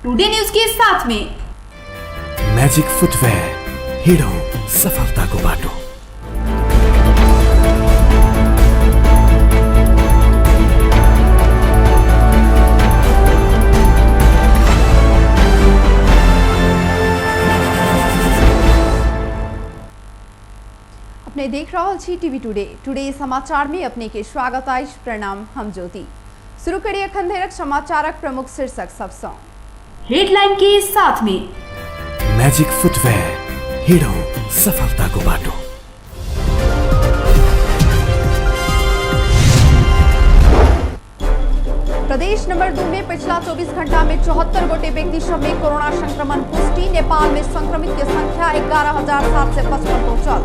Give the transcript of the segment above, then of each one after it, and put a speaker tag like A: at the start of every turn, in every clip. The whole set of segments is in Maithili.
A: टुडे न्यूज के साथ में।
B: म्याजिक फुटवेयर, हिँडौँ सफलताको बाटो।
A: अपने देख रहल छी टीवी टुडे। टुडे समाचार में अपने के स्वागत अछि। प्रणाम, हम ज्योति। शुरू करी अखन धरिक समाचारक प्रमुख शीर्षक सबसँ। हेडलाइन के साथ में।
B: म्याजिक फुटवेयर, हिँडौँ सफलताको बाटो।
A: प्रदेश नंबर 2 में पिछला 24 घंटा में 74 गोटे व्यक्ति सब में कोरोना संक्रमण पुष्टि। नेपाल में संक्रमित के संख्या 11,755 पहुंचल।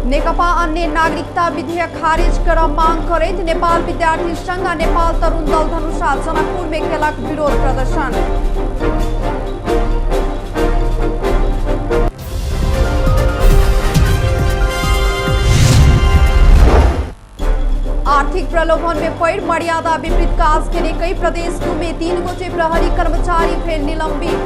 A: नेकपा अन्य नागरिकता विधेयक खारिज कर मांग करैत नेपाल विद्यार्थी संघ आ नेपाल तरुण दल धनुषा जनकपुर में केलक विरोध प्रदर्शन। आर्थिक प्रलोभन में पड़ि मर्यादा विपरीत काज केने कई प्रदेश में 3 गोटे प्रहरी कर्मचारी भेल निलंबित।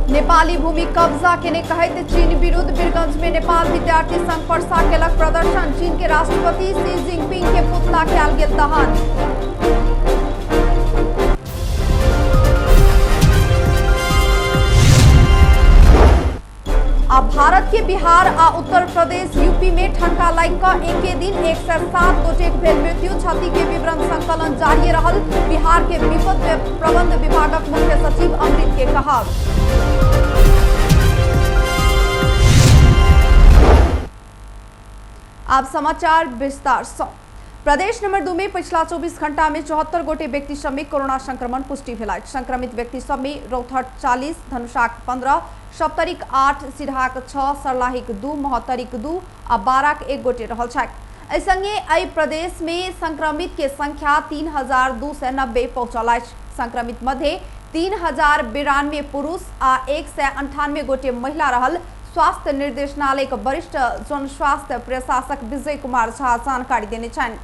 A: नेपाली भूमि कब्जा केने कहैत चीन विरुद्ध वीरगंज में नेपाल विद्यार्थी संघ परसा केलक प्रदर्शन। चीन के राष्ट्रपति शी जिनपिंग के पुतला कयल गेल दहन। आ भारत के बिहार आ उत्तर प्रदेश यूपी में ठनका लागि कऽ एके दिन 107 गोटेक भेल मृत्यु। क्षति के विवरण संकलन जारी रहल बिहार के विपद प्रबंध विभागक मुख्य सचिव अमृत के कहब। आब समाचार विस्तार सँ। प्रदेश नंबर 2 में पिछला 24 घंटा में 74 गोटे व्यक्ति सब में कोरोना संक्रमण पुष्टि भेल अछि। संक्रमित व्यक्ति सब में रौतहट 40, धनुषाक 15, सप्तरीक 8, सिरहाक 6, सर्लाहीक 2, महोत्तरीक 2 आ बाराक 1 गोटे रहल छथि। एहि संगे एहि प्रदेश में संक्रमित के संख्या 3,290 पहुंचल अछि। संक्रमित मध्य 3,092 पुरुष आ 198 गोटे महिला रहल स्वास्थ्य निर्देशनालय के वरिष्ठ जन स्वास्थ्य प्रशासक विजय कुमार झा जानकारी देने छनि।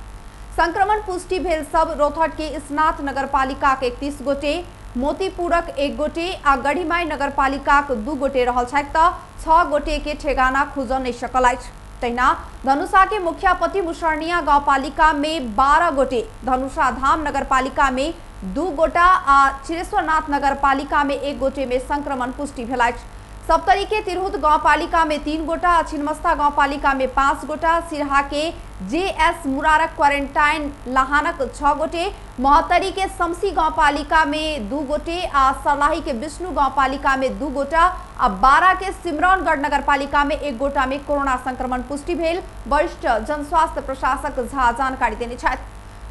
A: संक्रमण पुष्टि भेल सब रौतहट के स्नात नगरपालिका के 31 गोटे, मोतीपुरक 1 गोटे आ गढ़ीमाई नगरपालिका के 2 गोटे रहल छथि त 6 गोटे के ठेगाना खुजऽ नहि सकल अछि। तहिना धनुषा के मुखियापति मुसरनिया गांवपालिका में 12 गोटे, धनुषा धाम नगरपालिका में 2 गोटा आ क्षीरेश्वरनाथ नगरपालिका में 1 गोटे में संक्रमण पुष्टि भेल अछि। सप्तरी के तिरहुत गांवपालिका में 3 गोटा आ छिन्नमस्ता गांवपालिका में 5 गोटा, सिरहा के जे एस मुरारक क्वारेंटाइन लहानक 6 गोटे, महोत्तरी के समसी गांवपालिका में 2 गोटे आ सर्लाही के विष्णु गांवपालिका में 2 गोटा आ बारा के सिमरौनगढ़ नगरपालिका में 1 गोटा में कोरोना संक्रमण पुष्टि भेल वरिष्ठ जनस्वास्थ्य प्रशासक झा जानकारी देने छथि।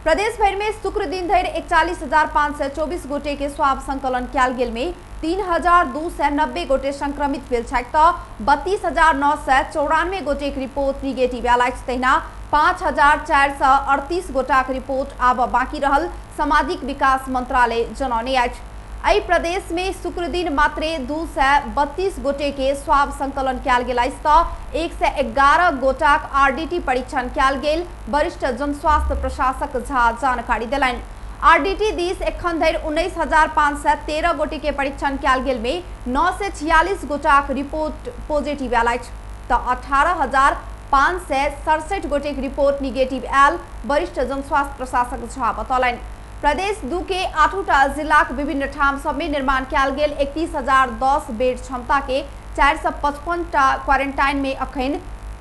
A: प्रदेश भरि में शुक्र दिन धरि 41,524 गोटे के स्वाब संकलन कयल गेल में 3,290 गोटे संक्रमित भेल छथि त 32,994 गोटे के रिपोर्ट निगेटिव आयल अछि। तहिना 5,438 गोटाक रिपोर्ट आब बाकी रहल सामाजिक विकास मंत्रालय जनौने अछि। एहि प्रदेश में शुक्र दिन मात्रे 232 गोटे के स्वाब संकलन कयल गेल अछि त 111 गोटाक आरडीटी परीक्षण कयल गेल वरिष्ठ जनस्वास्थ्य प्रशासक झा जानकारी देलनि। आरडीटी दिस एखन धरि 19,513 गोटे के परीक्षण कयल गेल में 946 गोटाक रिपोर्ट पॉजिटिव आयल अछि त 18,567 गोटे के रिपोर्ट निगेटिव आयल वरिष्ठ जनस्वास्थ्य प्रशासक झा बतौलनि। प्रदेश 2 के 8टा जिलाक विभिन्न ठाम सब में निर्माण कयल गेल 31,010 बेड क्षमता के 455टा क्वारेंटाइन में अखन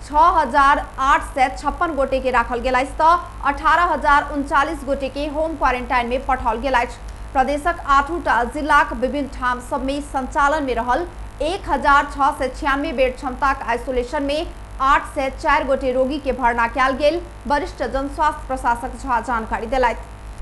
A: 6,856 गोटे के राखल गेल अछि त 18,039 गोटे के होम क्वारेंटाइन में पठाओल गेल अछि। प्रदेशक 8टा जिलाक विभिन्न ठाम सब में संचालन में रहल 1,696 बेड क्षमताक आइसोलेशन में 804 गोटे रोगी के भर्ना कयल गेल वरिष्ठ जनस्वास्थ्य प्रशासक झा जानकारी देलथि।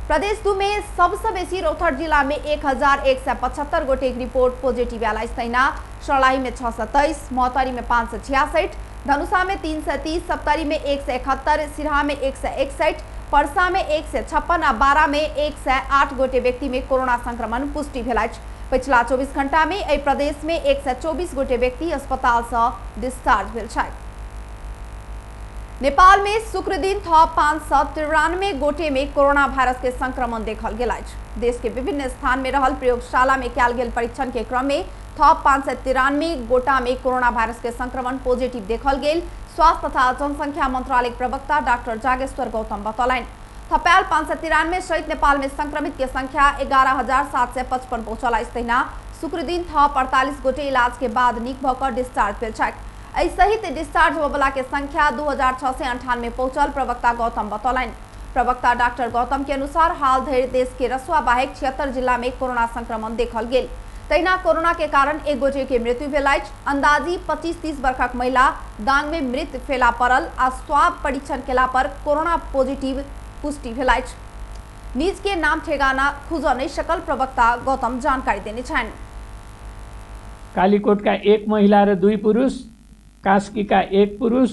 A: प्रदेश 2 में सबसँ बेसी रौतहट जिला में 1,175 गोटे के रिपोर्ट पॉजिटिव आयल अछि। तहिना सर्लाही में 623, महोत्तरी में 566, धनुषा में 330, सप्तरी में 171, सिरहा में 161, परसा में 156 आ बारा में 108 गोटे व्यक्ति में कोरोना संक्रमण पुष्टि भेल अछि। पिछला 24 घंटा में एहि प्रदेश में 124 गोटे व्यक्ति अस्पताल से डिस्चार्ज भेल छथि। नेपाल में शुक्र दिन थप 593 गोटे में कोरोना वायरस के संक्रमण देखल गेल अछि। देश के विभिन्न स्थान में रहल प्रयोगशाला में कयल गेल परीक्षण के क्रम में थप 593 गोटा में कोरोना वायरस के संक्रमण पॉजिटिव देखल गेल। स्वास्थ्य तथा जनसंख्या मंत्रालय प्रवक्ता डॉक्टर जागेश्वर गौतम बतौलनि। थपायल 593 सहित नेपाल में संक्रमित के संख्या 11,755 पहुंचल अछि। तहिना शुक्र दिन थप 48 गोटे इलाज के बाद नीक भऽ कऽ डिस्चार्ज भेल छथि। एहि सहित डिस्चार्ज होबयवला के संख्या 2,698 पहुंचल प्रवक्ता गौतम बतौलनि। प्रवक्ता डॉक्टर गौतम के अनुसार हाल धरि देश के रसुआ बाहेक 76 जिला में कोरोना संक्रमण देखल गेल। तहिना कोरोना के कारण एक गोटे के मृत्यु भेल अछि। अंदाजी 25-30 वर्षक महिला दांग में मृत फेला पड़ल आ स्वाब परीक्षण केला पर कोरोना पॉजिटिव पुष्टि भेल अछि। निज के नाम ठेगाना खुजऽ नहि सकल प्रवक्ता गौतम जानकारी देने छनि।
C: कालीकोटका 1 महिला र 2 पुरुष, कास्कीका 1 पुरुष,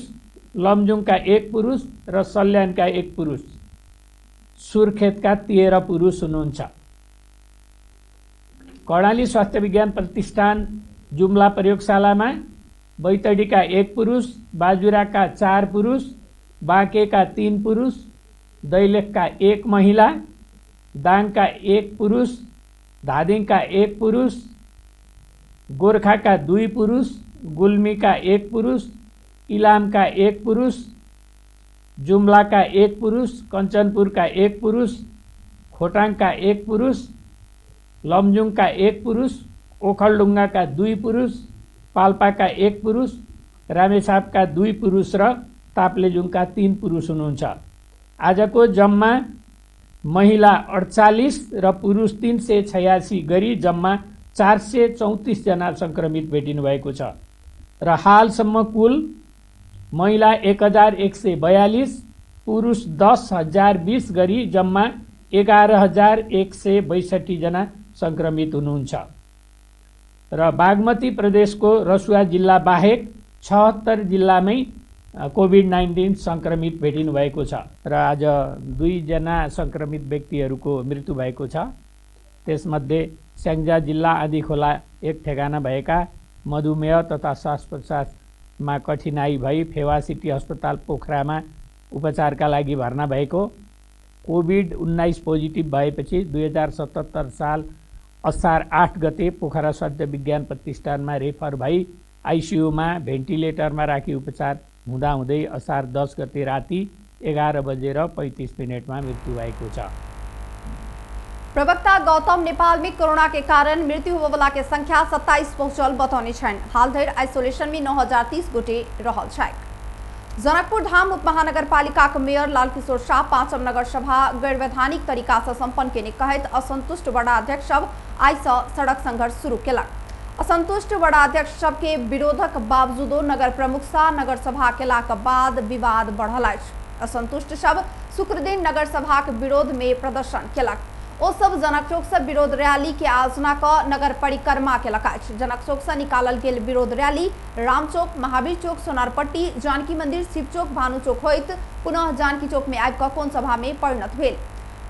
C: लमजुङका 1 पुरुष र सल्यानका 1 पुरुष, सुर्खेतका 13 पुरुष हुनुहुन्छ। कर्णाली स्वास्थ्य विज्ञान प्रतिष्ठान जुम्ला प्रयोगशालामा बैतडीका 1 पुरुष, बाजुराका 4 पुरुष, बाँकेका 3 पुरुष, दैलेखका 1 महिला, दाङका 1 पुरुष, धादिङका 1 पुरुष, गोर्खाका 2 पुरुष, गुल्मीका 1 पुरुष, इलामका 1 पुरुष, जुम्लाका 1 पुरुष, कञ्चनपुरका 1 पुरुष, खोटाङका 1 पुरुष, लमजुङका 1 पुरुष, ओखलडुङ्गाका 2 पुरुष, पाल्पाका 1 पुरुष, रामेछापका 2 पुरुष र ताप्लेजुङका 3 पुरुष हुनुहुन्छ। आजको जम्मा महिला 48 र पुरुष 386 गरी जम्मा 434 जना संक्रमित भेटिनु भएको छ र हालसम्म कुल महिला 1142, पुरुष 10,020 गरी जम्मा 11,162 जना संक्रमित हुनुहुन्छ। र बागमती प्रदेशको रसुवा जिल्ला बाहेक 76 जिल्लामै कोभिड-19 संक्रमित भेटिनु भएको छ र आज 2 जना संक्रमित व्यक्तिहरूको मृत्यु भएको छ। त्यसमध्ये स्याङ्जा जिल्ला आँधीखोला एक ठेगाना भएका मधुमेह तथा श्वास प्रश्वासमा कठिनाई भई फेवा सिटी अस्पताल पोखरामा उपचारका लागि भर्ना भएको कोभिड-19 पोजिटिभ भएपछि 2077 साल असार 8 गते पोखरा स्वास्थ्य विज्ञान प्रतिष्ठानमा रेफर भई आइसियुमा भेन्टिलेटरमा राखी उपचार हुँदाहुँदै असार 10 गते राति 11:35 मृत्यु भएको छ।
A: प्रवक्ता गौतम नेपाल में कोरोना के कारण मृत्यु होबयवला के संख्या 27 पहुंचल बतौने छनि। हाल धरि आइसोलेशन में 9,030 गोटे रहल छथि। जनकपुर धाम उप महानगरपालिका के मेयर लालकिशोर शाह पांचम नगर सभा गैर वैधानिक तरीका से संपन्न केने कहैत असंतुष्ट वडाध्यक्ष सब आइ से सड़क संघर्ष शुरू केलक। असंतुष्ट वडाध्यक्ष सबके विरोधक बावजूदो नगर प्रमुख शाह नगर सभा केलाक बाद विवाद बढ़ल अछि। असंतुष्ट सब शुक्रदिन नगर सभाक विरोध में प्रदर्शन केलक। ओ सब जनक चौक से विरोध रैली के आयोजना क नगर परिक्रमा केलक अछि। जनक चौक से निकालल गेल विरोध रैली रामचौक, महावीर चौक, सोनारपट्टी, जानकी मंदिर, शिव चौक, भानु चौक होइत पुनः जानकी चौक में आबि कऽ कोन सभा में परिणत भेल।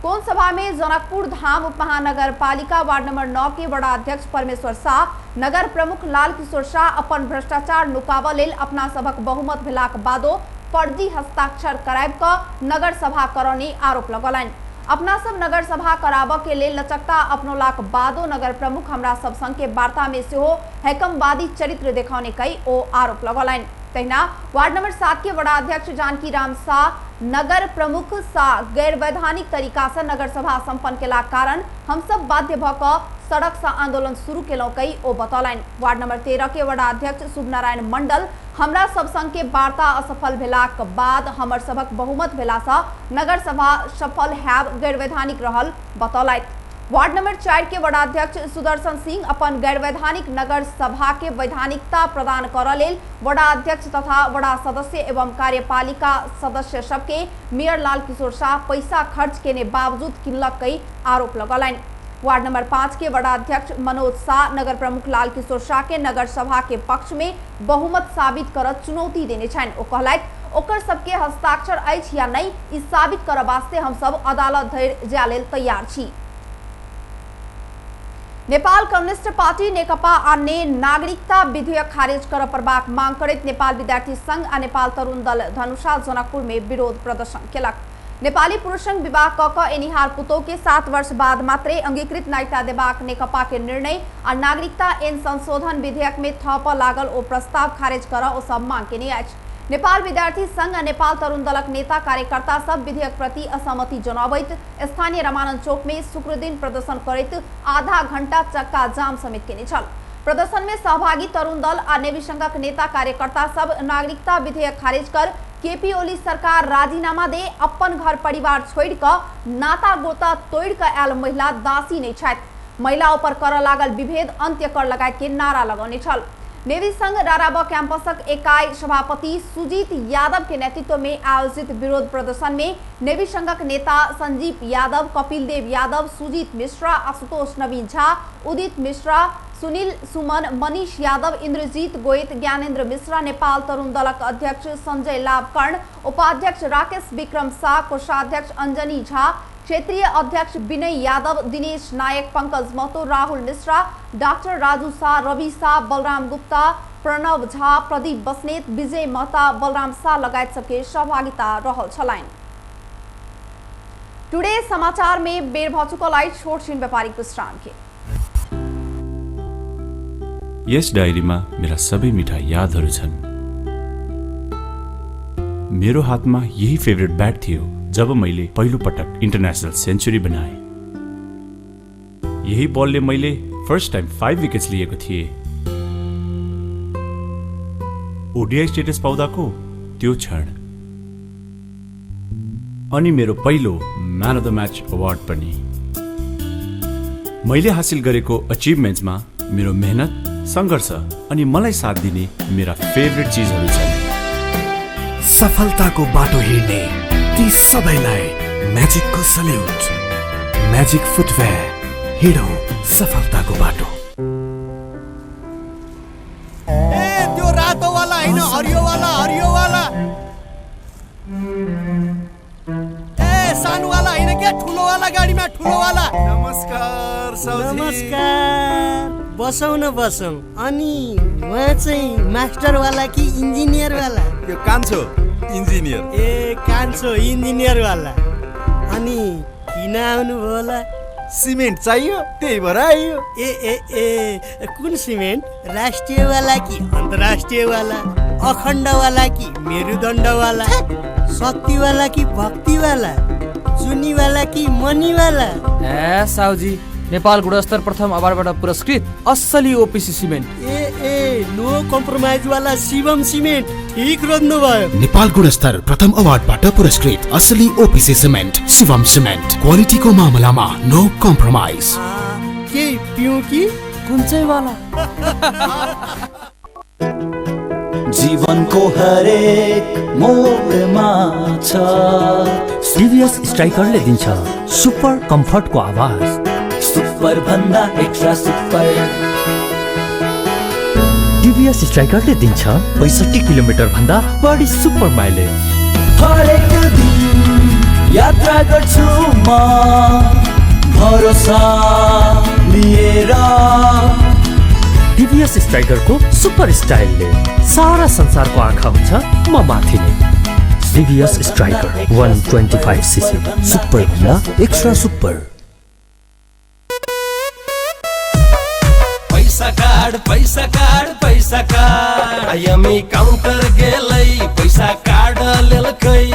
A: कोन सभा में जनकपुर धाम उप महानगरपालिका वार्ड नंबर 9 के वडा अध्यक्ष परमेश्वर शाह, नगर प्रमुख लाल किशोर शाह अपन भ्रष्टाचार नुकाबऽ लेल अपना सभक बहुमत भेलाक बादो फर्जी हस्ताक्षर कराबि कऽ नगर सभा करौने आरोप लगौलनि। अपना सब नगर सभा कराबऽ के लेल लचकता अपनौलाक बादो नगर प्रमुख हमरा सब संग के वार्ता में सेहो हैकमवादी चरित्र देखौने कई ओ आरोप लगौलनि। तहिना वार्ड नंबर 7 के वडा अध्यक्ष जानकी राम शाह नगर प्रमुख शाह गैर वैधानिक तरीका से नगर सभा संपन्न केलाक कारण हम सब बाध्य भऽ कऽ सड़क से आंदोलन शुरू केलहुँ कई ओ बतौलनि। वार्ड नंबर 13 के वडा अध्यक्ष शुभनारायण मंडल हमरा सब संग के वार्ता असफल भेलाक बाद हमर सभक बहुमत भेला से नगर सभा सफल हैब गैर वैधानिक रहल बतौलथि। वार्ड नंबर 4 के वडाध्यक्ष सुदर्शन सिंह अपन गैर वैधानिक नगर सभा के वैधानिकता प्रदान करऽ लेल वडा अध्यक्ष तथा वडा सदस्य एवं कार्यपालिका सदस्य सबके मेयर लाल किशोर शाह पैसा खर्च केने बावजूद किनलक कई आरोप लगौलनि। वार्ड नंबर 5 के वडा अध्यक्ष मनोज शाह नगर प्रमुख लाल किशोर शाह के नगर सभा के पक्ष में बहुमत साबित कर चुनौती देने छनि। ओ कहलथि ओकर सबके हस्ताक्षर अछि या नहि ई साबित करऽ वास्ते हम सब अदालत धरि जाय लेल तैयार छी। नेपाल कम्युनिस्ट पार्टी नेकपा आ ने नागरिकता विधेयक खारिज करऽ पड़बाक मांग करैत नेपाल विद्यार्थी संघ आ नेपाल तरुण दल धनुषा जनकपुर में विरोध प्रदर्शन केलक। नेपाली पुरुषंग विवाह क कऽ एनिहार पुतोह के 7 वर्ष बाद मात्रे अंगीकृत नागरिकता देबाक नेकपा के निर्णय आ नागरिकता एन संशोधन विधेयक में थप लागल ओ प्रस्ताव खारिज करऽ ओ सब मांग केने अछि। नेपाल विद्यार्थी संघ आ नेपाल तरुण दलक नेता कार्यकर्ता सब विधेयक प्रति असहमति जनाबैत स्थानीय रामानंद चौक में शुक्रदिन प्रदर्शन करैत आधा घंटा चक्का जाम समेत केने छल। प्रदर्शन में सहभागी तरुण दल आ नेवी संघक नेता कार्यकर्ता सब नागरिकता विधेयक खारिज कर केपी ओली सरकार राजीनामा दे, अपन घर परिवार छोड़ कऽ नाता गोता तोड़ कऽ आयल महिला दासी नहीं छथि, महिला ऊपर करऽ लागल विभेद अंत्य कर लगायत के नारा लगौने छल। नेवी संघ राराबा कैंपसक इकाई सभापति सुजीत यादव के नेतृत्व में आयोजित विरोध प्रदर्शन में नेवी संघक नेता संजीव यादव, कपिल देव यादव, सुजीत मिश्रा, आशुतोष नवीन झा, उदित मिश्रा, सुनील सुमन, मनीष यादव, इंद्रजीत गोयत, ज्ञानेन्द्र मिश्रा, नेपाल तरुण दलक अध्यक्ष संजय लाभ कर्ण, उपाध्यक्ष राकेश विक्रम शाह, कोषाध्यक्ष अंजनी झा, क्षेत्रीय अध्यक्ष विनय यादव, दिनेश नायक, पंकज महतो, राहुल मिश्रा, डाक्टर राजू शाह, रवि शाह, बलराम गुप्ता, प्रणव झा, प्रदीप बस्नेत, विजय महता, बलराम शाह लगायत सबके सहभागिता रहल छलनि। टुडे समाचार में बेर भ चुकल अछि छोट छिन व्यापारिक विश्राम के।
D: यस डायरीमा मेरा सबै मिठा यादहरू छन्। मेरो हातमा यही फेभरेट ब्याट थियो जब मैले पहिलो पटक इन्टरनेसनल सेन्चुरी बनाएँ। यही बलले मैले फर्स्ट टाइम 5 विकेट्स लिएको थिएँ। ओडिआई स्टेटस पाउँदाको त्यो क्षण अनि मेरो पहिलो man of the match award पनि। मैले हासिल गरेको अचिभमेन्ट्समा मेरो मेहनत, सङ्घर्ष अनि मलाई साथ दिने मेरा फेभरेट चिजहरू छन्।
B: सफलताको बाटो हिँड्ने ती सबैलाई म्याजिकको सल्युट। म्याजिक फुटवेयर, हिँडौँ सफलताको बाटो।
E: ए त्यो रातो वाला हैन, हरियो वाला, हरियो वाला। ए सानो वाला हैन के, ठुलो वाला गाडीमा, ठुलो वाला।
F: नमस्कार साउजी।
G: नमस्कार, बसौँ न बसौँ। अनि उहाँ चाहिँ मास्टर वाला कि इन्जिनियर वाला?
F: यो कान्छो इन्जिनियर।
G: ए कान्छो इन्जिनियर वाला। अनि किन आउनुभयो होला?
F: सिमेन्ट चाहियो त्यही भएर आइयो।
G: ए ए ए कुन सिमेन्ट? राष्ट्रिय वाला कि अन्तर्राष्ट्रिय वाला? अखण्ड वाला कि मेरुदण्ड वाला? शक्ति वाला कि भक्ति वाला? चुनी वाला कि मनी वाला?
H: ए साउजी, नेपाल गुणस्तर प्रथम अवार्डबाट पुरस्कृत असली ओपिसी सिमेन्ट।
G: ए ए नो कम्प्रोमाइज वाला शिवम सिमेन्ट, ठीक रोज्नु भयो।
I: नेपाल गुणस्तर प्रथम अवार्डबाट पुरस्कृत असली ओपिसी सिमेन्ट शिवम सिमेन्ट, क्वालिटीको मामलामा नो कम्प्रोमाइज।
G: के पिउँ कि
H: कुन चाहिँ वाला?
J: जीवनको हरेक मोडमा छ
K: सिरियस स्ट्राइकरले दिन्छ सुपर कम्फर्टको आवाज,
J: सुपर भन्दा एक्स्ट्रा सुपर।
K: टिभीएस स्ट्राइकरले दिन्छ 65 किलोमिटर भन्दा बढी सुपर माइलेज।
J: हरेक दिन यात्रा गर्छु म भरोसा लिएर।
K: टिभीएस स्ट्राइकरको सुपर स्टाइलले सारा संसारको आँखा हुन्छ म माथि नै। टिभीएस स्ट्राइकर 125 सीसी, सुपर भन्दा एक्स्ट्रा सुपर।
L: पैसा कार्ड, पैसा कार्ड, पैसा कार्ड। आइएमई काउंटर गेलै पैसा कार्ड लेलकै,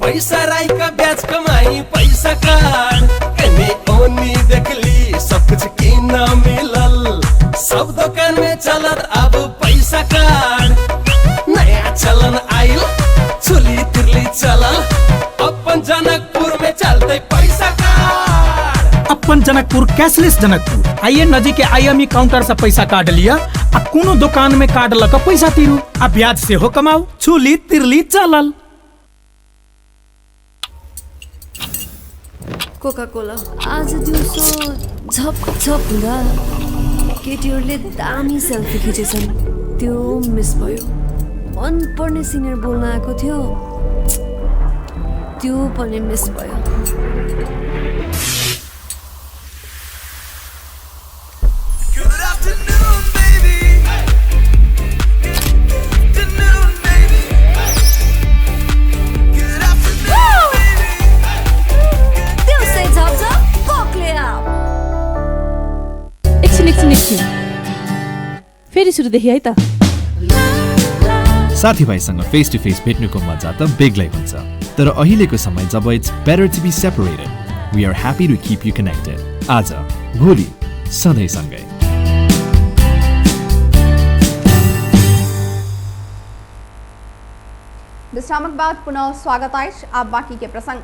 L: पैसा राइका ब्याज कमाई पैसा कार्ड। एने ओनी देखली सब कुछ किन मिलल, सब दुकान में चलत अब पैसा कार्ड। नया चलन आइल चुली तिरली चलल, अपन जनकपुर में चलते पैसा कार्ड।
M: अपन जनकपुर कैशलेस जनकपुर। आइए नजीक के आईएमई काउंटर से पैसा कार्ड लिया आ कोनो दुकान में कार्ड लग पैसा तीरू आ ब्याज से हो कमाऊ। छुली तिरली चलल।
N: कोका कोला आज दिउँसो झप झप हुँदा केटीहरूले दामी सेल्फी खिचेछन्, त्यो मिस भयो। मनपर्ने सिनियर बोल्न आएको थियो, त्यो पनि मिस भयो। दिउँसै झपझप कोक्लियर।
O: एकछिन एकछिन एकछिन, फेरि सुरुदेखि है त।
P: साथीभाइसँग फेस टु फेस भेट्नुको मजा त बेग्लै हुन्छ, तर अहिलेको समय जब it's better to be separated, we are happy to keep you connected. आज भोलि सधैँ सँगै।
A: विश्रामक बाद पुनः स्वागत अछि। आब बाकी के प्रसंग।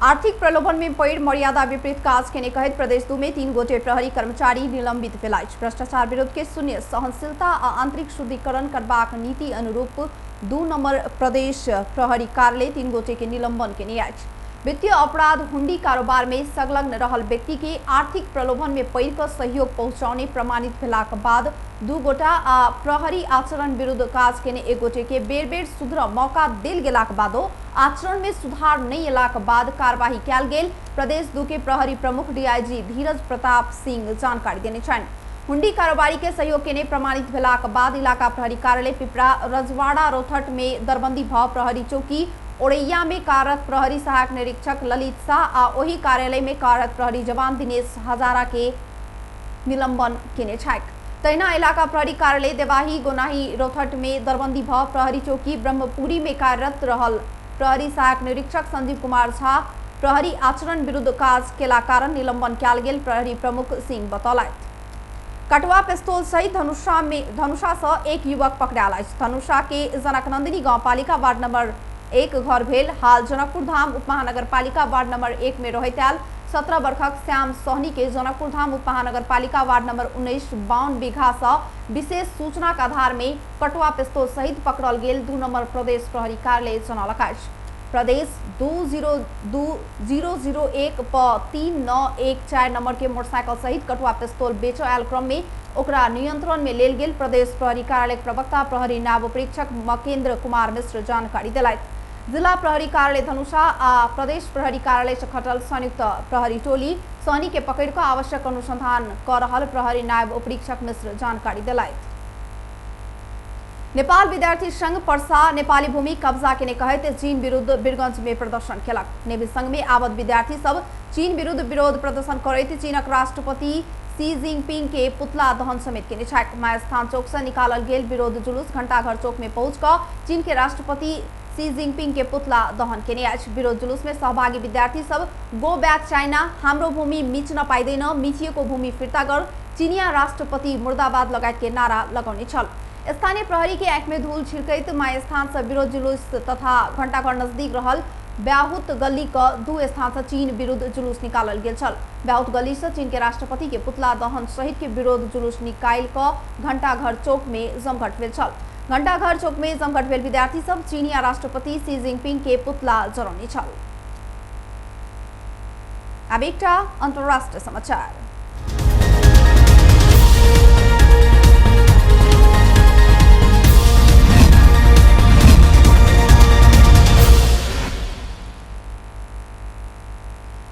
A: आर्थिक प्रलोभन में पड़ि मर्यादा विपरीत काज केने कहैत प्रदेश 2 में 3 गोटे प्रहरी कर्मचारी निलंबित भेल अछि। भ्रष्टाचार विरुद्ध के शून्य सहनशीलता आ आंतरिक शुद्धिकरण करबाक नीति अनुरूप 2 नंबर प्रदेश प्रहरी कार्यालय 3 गोटे के निलंबन केने अछि। वित्तीय अपराध हुंडी कारोबार में संलग्न रहल व्यक्ति के आर्थिक प्रलोभन में पड़ि कऽ सहयोग पहुंचौने प्रमाणित भेलाक बाद 2 गोटा आ प्रहरी आचरण विरुद्ध काज केने 1 गोटे के बेर बेर सुधर मौका देल गेलाक बादो आचरण में सुधार नहीं अयलाक बाद कार्यवाही कयल गेल। प्रदेश 2 के प्रहरी प्रमुख डीआईजी धीरज प्रताप सिंह जानकारी देने छनि। हुंडी कारोबारी के सहयोग केने प्रमाणित भेलाक बाद इलाका प्रहरी कार्यालय पिपरा रजवाड़ा रोथट में दरबंदी भाव प्रहरी चौकी ओरैया में कार्यरत प्रहरी सहायक निरीक्षक ललित शाह आ ओही कार्यालय में कार्यरत प्रहरी जवान दिनेश हजारा के निलंबन केने छैक। तहिना इलाका प्रहरी कार्यालय देवाही गोनाही रोथट में दरबंदी भाव प्रहरी चौकी ब्रह्मपुरी में कार्यरत रहल प्रहरी सहायक निरीक्षक संजीव कुमार झा प्रहरी आचरण विरुद्ध काज केला कारण निलंबन कयल गेल प्रहरी प्रमुख सिंह बतौलथि। कटवा पिस्तौल सहित धनुषा से एक युवक पकड़ायल अछि। धनुषा के जनकनंदिनी गांवपालिका वार्ड नंबर 1 घर भेल हाल जनकपुर धाम उपमहानगरपालिका वार्ड नंबर 1 में रहैत आयल 17 वर्षक श्याम सोहनी के जनकपुर धाम उपमहानगरपालिका वार्ड नंबर 19 52 बीघा से विशेष सूचना के आधार में कटवा पिस्तौल सहित पकड़ल गेल 2 नंबर प्रदेश प्रहरी कार्यालय जनौलक अछि। प्रदेश 202001 प 3914 नंबर के मोटरसाइकिल सहित कटवा पिस्तौल बेचऽ आयल क्रम में ओकरा नियंत्रण में लेल गेल प्रदेश प्रहरी कार्यालय प्रवक्ता प्रहरी नायब उपरीक्षक मकेन्द्र कुमार मिश्र जानकारी देलथि। जिला प्रहरी कार्यालय धनुषा आ प्रदेश प्रहरी कार्यालय से खटल संयुक्त प्रहरी टोली सहनी के पकड़ कऽ आवश्यक अनुसंधान कऽ रहल प्रहरी नायब उपरीक्षक मिश्र जानकारी देलथि। नेपाल विद्यार्थी संघ पर्सा नेपाली भूमि कब्जा केने कहैत चीन विरुद्ध वीरगंज में प्रदर्शन केलक। नेवी संघ में आबद्ध विद्यार्थी सब चीन विरुद्ध विरोध प्रदर्शन करैत चीनक राष्ट्रपति शी जिनपिंग के पुतला दहन समेत केने छैक। मायस्थान चौक से निकालल गेल विरोध जुलूस घंटाघर चौक में पहुंच कऽ चीन के राष्ट्रपति शी जिनपिंग के पुतला दहन केने अछि। विरोध जुलूस में सहभागी विद्यार्थी सब गो बैक चाइना, हाम्रो भूमि मिच्न पाइदैन, मिचिएको भूमि फिर्ता गर, चीनिया राष्ट्रपति मुर्दाबाद लगायत के नारा लगौने छल। स्थानीय प्रहरी के आंख में धूल छिड़कैत मायस्थान से विरोध जुलूस तथा घंटाघर नजदीक रहल ब्याहुत गली क 2 स्थान से चीन विरुद्ध जुलूस निकालल गेल छल। ब्याहुत गली से चीन के राष्ट्रपति के पुतला दहन सहित के विरोध जुलूस निकाल क घंटाघर चौक में जमघट भेल छल। घंटाघर चौक में जमघट भेल विद्यार्थी सब चीनिया राष्ट्रपति शी जिनपिंग के पुतला जरौने छल। अब एकटा अंतर्राष्ट्रीय समाचार।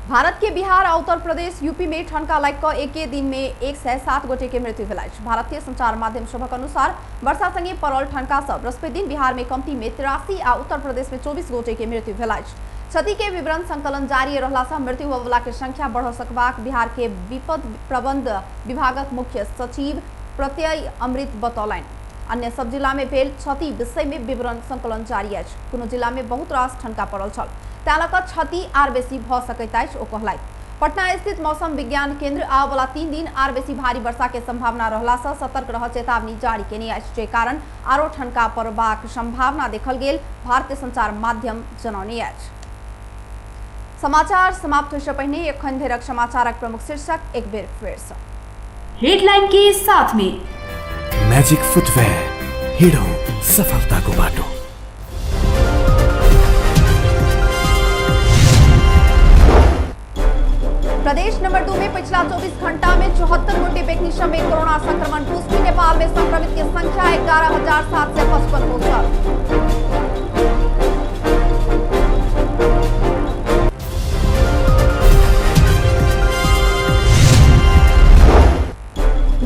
A: भारत के बिहार आ उत्तर प्रदेश यूपी में ठनका लागि कऽ एके दिन में 107 गोटे के मृत्यु भेल अछि। भारतीय संचार माध्यम सभक अनुसार वर्षा संगे पड़ल ठनका सँ बृहस्पति दिन बिहार में कमती में 83 आ उत्तर प्रदेश में 24 गोटे के मृत्यु भेल अछि। क्षति के विवरण संकलन जारी रहला सँ मृत्यु होबयवला के संख्या बढ़ सकबाक बिहार के विपद प्रबंध विभागक मुख्य सचिव प्रत्यय अमृत बतौलनि। अन्य सब जिला में भेल क्षति विषय में विवरण संकलन जारी अछि। कोनो जिला में बहुत रास ठनका पड़ल छल, तैं लऽ कऽ क्षति आर बेसी भऽ सकैत अछि, ओ कहलथि। पटना स्थित मौसम विज्ञान केंद्र आबयवला 3 दिन आर बेसी भारी वर्षा के संभावना रहला सँ सतर्क रहऽ चेतावनी जारी केने अछि, जे कारण आरो ठनका पड़बाक संभावना देखल गेल भारतीय संचार माध्यम जनौने अछि। समाचार समाप्त होइसँ पहिने एखन धरिक समाचारक प्रमुख शीर्षक एक बेर फेरसँ।
O: हेडलाइन के साथ में
B: म्याजिक फुटवेयर, हिँडौँ सफलताको बाटो।
A: प्रदेश नंबर 2 में पिछला 24 घंटा में 74 गोटे व्यक्ति सब में कोरोना संक्रमण पुष्टि। नेपाल में संक्रमित के संख्या 11,755 पहुंचल।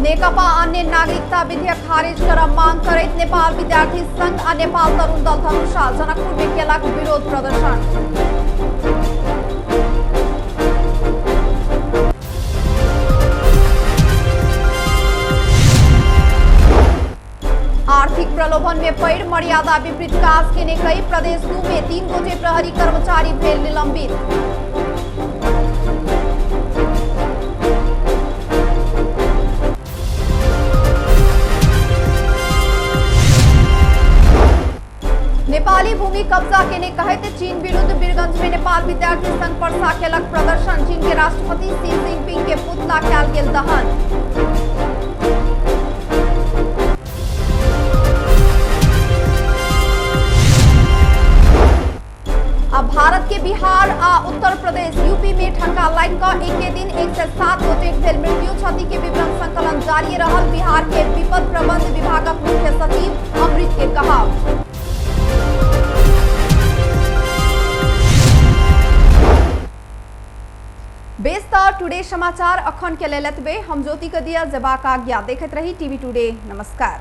A: नेकपा अन्य नागरिकता विधेयक खारिज करब मांग करैत नेपाल विद्यार्थी संघ आ नेपाल तरुण दल धनुषा जनकपुर में केलक विरोध प्रदर्शन। आर्थिक प्रलोभन में पड़ि मर्यादा विपरीत काज केने कई प्रदेश 2 में 3 गोटे प्रहरी कर्मचारी भेल निलंबित। नेपाली भूमि कब्जा केने कहैत चीन विरुद्ध वीरगंज में नेपाल विद्यार्थी संघ परसा केलक प्रदर्शन। चीन के राष्ट्रपति शी जिनपिंग के पुतला कयल गेल दहन। अब भारत के बिहार आ उत्तर प्रदेश यूपी में ठनका लागि कऽ एके दिन 107 गोटे भेल मृत्यु। क्षति के विवरण संकलन जारी रहल बिहार के विपद प्रबंध विभागक मुख्य सचिव अमृत के कहब। बेस त टुडे समाचार अखन के लेल एतबे। हम ज्योति कदिया जबाक आज्ञा देखैत रही टीवी टुडे। नमस्कार।